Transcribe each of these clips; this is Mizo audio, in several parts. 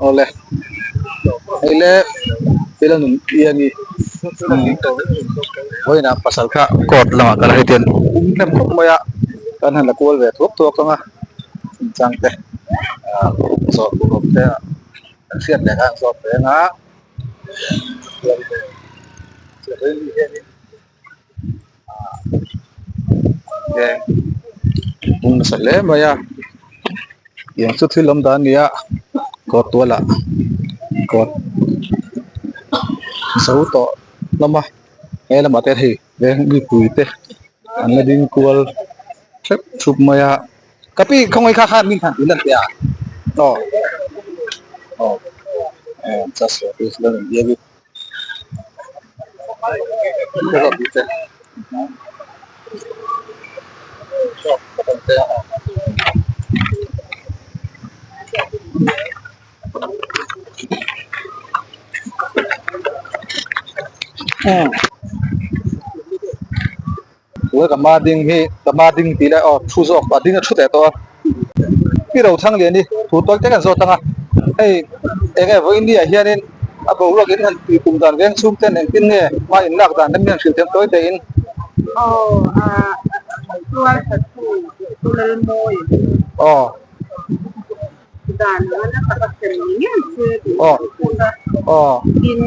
Awle hei le thil a nun i a ni vawiinah pasal kha court lamah kal a hei tian um hnem khawp mai a kan han la kual ve thuak thuak ang a chungchang te ah zawh tur awm te kan hriat leh khan zawt ve ang a hianin. Hung nasa hle mai a tiang chu thil awm dan a ni a kawr tualah kawr zo tawh hlawm a he lamah te hei veng mipui te an la ding kual hrep thup mai a ka pi khawngaih kha khan min han tih lan teh a aw aw Tuna ka hma ding hi ka hma ding tih lai aw thu zawk a ding a thu teh tawh a i ro thang lian hi thu tawi tak an zawt ang a hei eng nge vawiin ni ah hianin a boruak in han tih tum dan veng chhung ten engtin nge hma in lak dan em hian hrilh thiam tawi teh in. Aw a tual that tu chu Lalmawi. Aw. Dan anga nasa ka sem ni ngei che tih ka hmu a. Aw. Tin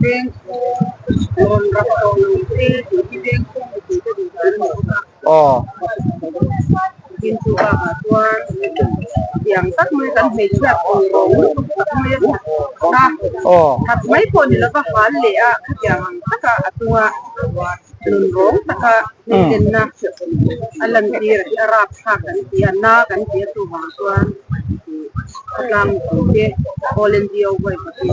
veng chhung rawn rak tawh lo che tih hi veng chhung mipui te duh dan a ni bawk a. Aw. Tin chu bakah chuan tiang tak mai kan hmeichhia tur rawng lutuk tak mai a that a. Aw. That mai pawh ni lova hal leh a khatiang ang taka a chunga nun rawng taka hmeichhenna a lantir a hi a rapthlak kan ti a, na kan ti a chuvang chuan khawtlang mipui te All NGO huai patin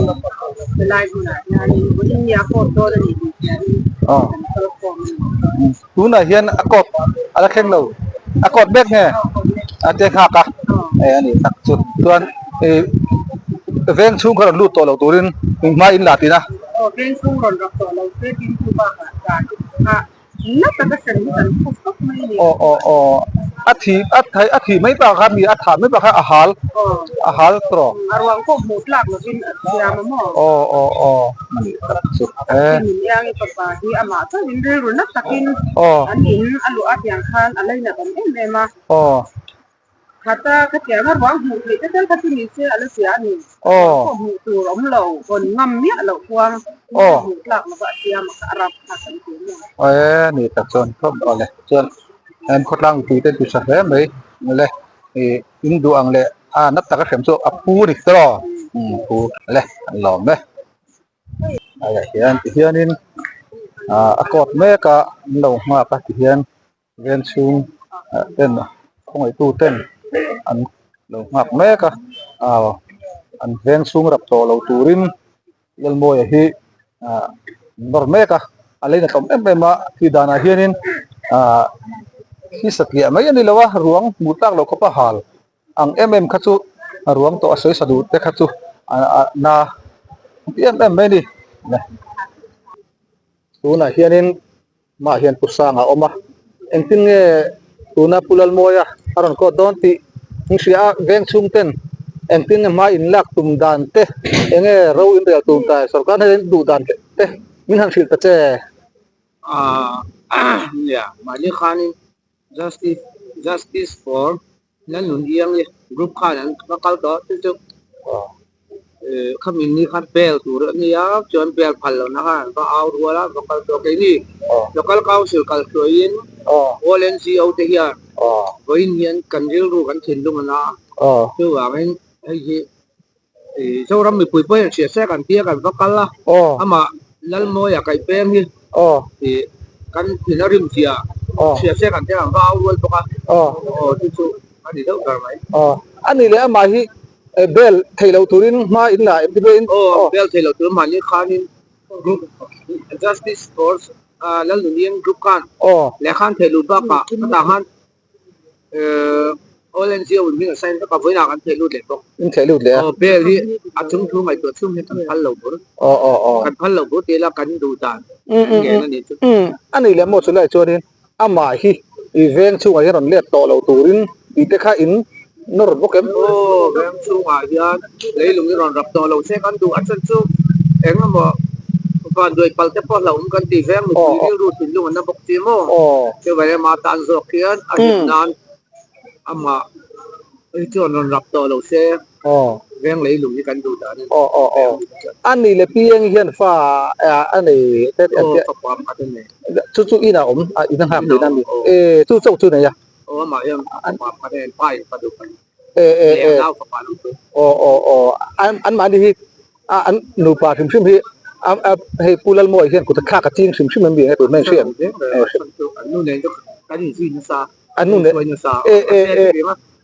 helai hmunah hianin vawiin nia court dawn a ni tih hianin kan kal khawm a ni. Tunah hian a court a la thleng lo, a court mek nge a te nghak a, eh a ni tak chu chuan ih veng chhung kha rawn lut tawh lo turin hma in la tih na. Aw veng chhung rawn rak tawh lo se tin chu bakah dan a na taka hrem hi kan phu khawp mai a ni. Aw aw aw a thi a thei a thi mai bakah mi a thah mai bakah a hal a hal tawh. A ruang pawh hmuh tlak lovin a thiam a maw? Aw aw aw a nih tak chu e. Min Iangi fapa hi amah chauhin rilru na takin an in a luah a tiang khan a lainat awm em em a. Aw. Khata khatiang a ruang hmuh theih te tel kha chu ni se a la sia a ni. Ruang pawh hmuh tur awm lo, hawn ngam miah loh chuan hmuh tlak lova a siam a kha a rap thlak kan ti a maw? E ni tak chuan khawp awh le chuan khawtlang mipui te ti tha hle mai le ih in duh ang leh a na tak a hrem chu a pu ni tawh umm pu le an lawm e. Haiah hian ti hianin ah a court mek a an lo nghak a ti hian. Veng chhung ah ten khawngaihtu ten an lo nghak mek a aw an veng chhung rap tawh lo turin Lalmawia hi ah an nawr mek a a lei na tlawm em em a khi danah hianin ah khi satliah mai a ni lo a ruang hmuh tlak loh khawpa hal ang em em kha chu a ruang tawh a sawi sa duh te kha chu ah na ti em em mai a ni tunah hianin. Mah hian Pu Sang a awm a, engtin nge tuna Pu Lalmawia a rawn kawt dawn tih in hria a, veng chhung ten engtin nge hma in lak tum dan te, enge ro in rel tum ta sorkar hnen in duh dan te min han hrilh ta che. Aaa nia, mahni khanin Justice Justice for Lalnun Iangi group khan an va kal tawh chu chu khami ni khan bail tur a nia chuan bail phal lohna khan an va au rual a va kal tawh keini local council kal hruaiin all NGO te hian vawiin hian kan rilru kan thinlung a na a chuvangin hei hi Zoram mipui pawhin hria se kan tia kan va kal a amah Lalmawia kaihpeng hi kan thin a rim zia hria se kan tia kan va au rual bawk a aw chu chu a ni deuh ber mai. A ni leh amah hi bel theih loh turin hma in la em ti pawhin. Aw bel theih loh turin mahni khanin group justice force Lalnuniang group khan lehkhan theih luh bakah hetah khan All NGO in hming a sign vek a, vawiinah kan theh lut leh bawk. In theh lut leh a. Aw bail hi a chung thu ngaihtuah chhung hian kan phal lo bur. Aw aw aw. Kan phal lo bur tih ila kan duh dan kan ngen a nih chu. Umm a nih leh maw chulai chuanin amah hi i veng chhungah hian rawn let tawh lo turin tih te kha in. nawr bawk em? Aw, veng chhungah hian leilung i rawn rap tawh lo se kan duh a chhan chu eng emaw vanduai pal te pawh hlauhawm kan tih veng mipui rilru thinlung an na bawk chi maw? Chuvang ema tan zawk hian a hlim nan amah hi chuan rawn rap tawh lo se veng leilung hi kan duh dan a ni. Aw aw aw a nih leh piang hian fa a nei te aw fapa pakhat a nei. Chu chu inah awm a in a nghak tihna a ni e chu chauh chu nei a. Aw amah hian fapa pakhat a nei pa in fanu pahnih e e leh e a nau fapa lo chu. Aw aw aw an an mahni hi a an nupa hrim hrim hi a a hei Pu Lalmawia hian kut a thlak a ching hrim hrim em ni tun mai hriat. An nu nen chu kan inzui nasa An nu nen e e e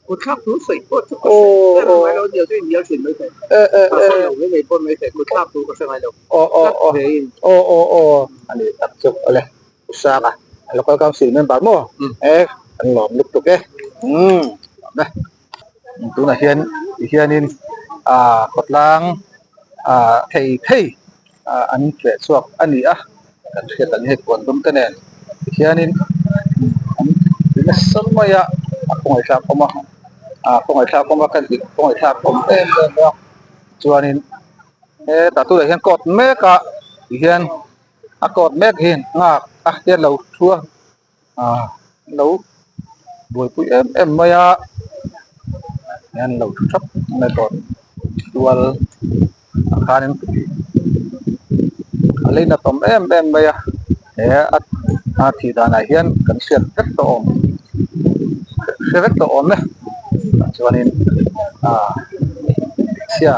kut thlak thu sawi pawh chu ka hre ber ngai lo nia chu inhnial thin mai thei e e ka e hre lo mai mai pawh mai thei kut thlak thu ka hre ngai lo aw aw tlat aw ve in. Aw aw aw a ni tak chu awle. Pu Sanga Local Council member maw e kan lawm lutuk e umm lawm e tunah hian ti hianin ah khawtlang ah thei thei ah an feh chhuak a ni a kan hriat ang hei puan dum te nen ti hianin an ti nasa mai a a kawngaihthlak awm a ah kawngaihthlak awm a kan tih kawngaihthlak awm em em a chuanin hetah tunah hian court mek a ti hian. A kawt mek hi nghak a hian lo thu a ah lo buaipui em em mai a hian lo thu thap mai bawk tual ah khanin a lei nat awm em em mai a he a thih danah hian kan hriat vek tawh awm hre vek tawh awm e chuanin ah chhia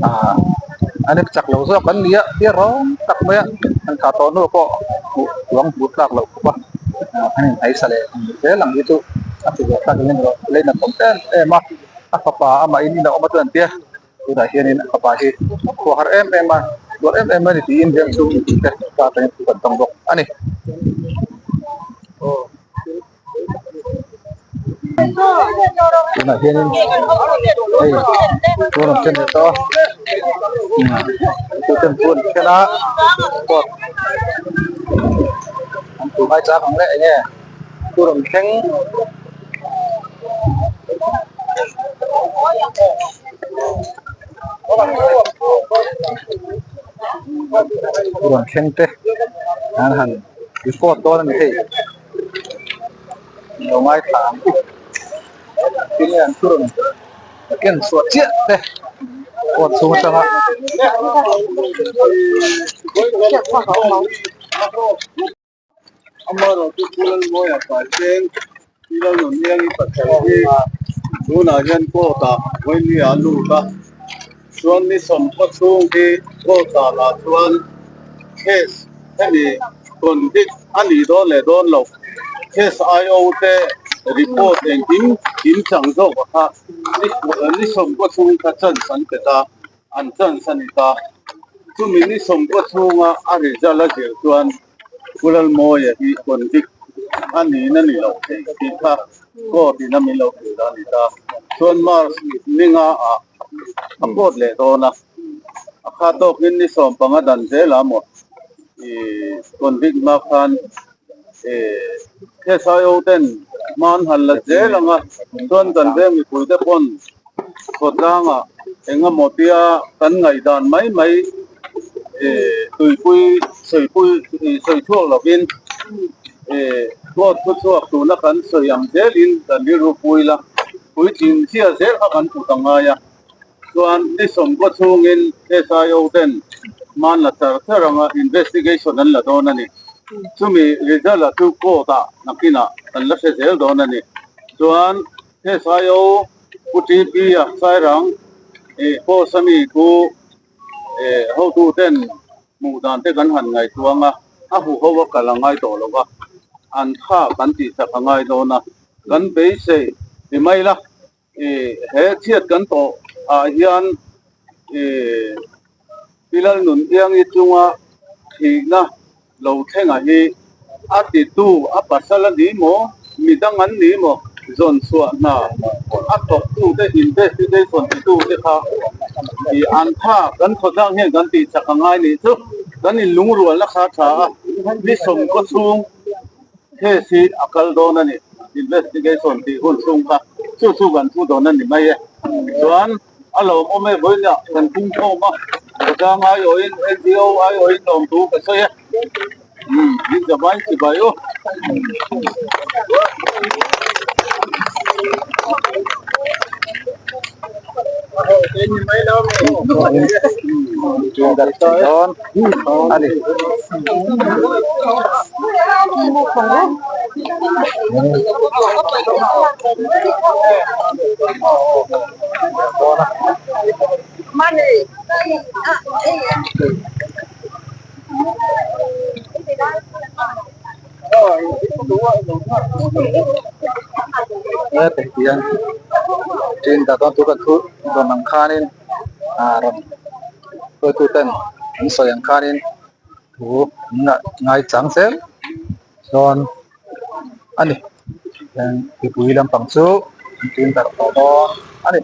ah an in chak lo zawk an ni a tia rawng tak mai a an thah tawh hnu pawh hmuh ruang hmuh tlak loh khawp a an in hnaisa leh zel ang hi chu a ti zawh thlak in erawh lei nat awm em em a a fapa amah in in a awm a chuan tia tunah hianin a fapa hi khua har em em a duat em em a ni tiin veng chhung mipui te ka atangin thu kan tawng bawk a ni. Tunah hianin hei thu an rawn thlen leh tawh a tu ten thu an thlen a court an thu ngai chang ang leh eng nge thu rawn thleng. Thu rawn thleng te an han report dawn a ni hei. Lo ngaithla ang u. Tinge an thu rawn ken chhuah chiah te court chhung atanga. Amaherawhchu Pu Lalmawia Paiteng, Pi Lalnunniangi pasal hi tunah hian court ah vawiin a lut a, chuan ni sawmkhaw chhung hi court ah lah chuan case hemi convict a nih dawn leh dawn loh case IO te report engkim kim chang zawk a kha ni sawmkhaw chhung kha chance an pe ta. An chance a ni ta. Chumi ni sawmkaw chhunga a result a zir chuan Pu Lalmawia hi convict a niin a ni lo thei tih kha court in a min lo hrilh a ni ta. Chuan March ninga ah a court leh dawn a, a kha tawkin ni sawmpanga dan zelah maw i convict hma khan i SIO ten hma an han la zel ang a, chuan kan veng mipuite pawn Khawtlangah engemaw tia kan ngaihdan mai mai tuipui sawipui sawi chhuak lovin court thu chhuak tuna kan sawi ang zelin kan rilru pui la, puitling zia zel kha kan put a ngai a. Chuan ni sawmkaw chhungin SIO ten hman la char char anga investigation an la dawn a ni. Chumi result ah chu court ah nakinah kan la hre zel dawn a ni. Chuan SIO Pu TP a Sairang ih post a mi thu ih hotu ten hmuh dan te kan han ngaihtuang a, a huho a kal a ngai tawh lo va, an tha kan tih chak a ngai dawn a, kan beisei ti mai la ih he chhiat kan tawh ah hian ih Pi Lalnuntiangi chunga thihna lo thlenga hi a titu a pasal a ni maw, midang an ni maw, zawn chhuah hna a thawktute investigation titute kha i an tha kan khawtlang hian kan tih chak a ngai nih chu kan inlungrualna kha a tha a, ni sawmkaw chhung case hi a kal dawn a ni investigation tih hun chhung kha. Chu chu kan thu dawn a ni mai e. Chuan a lawmawm e vawiinah kan pung khawm a, khawtlang aiawhin NGO aiawhin lawmthu ka sawi e. Umm in zavain chibai u. Hetah hian tin dah dawn tur kan thu dawn ang khanin ah rawn hruaitu ten an sawi ang khanin thu an ngai chang zel dawn a ni hian mipui lampang chu an tin darh tawh dawn a ni.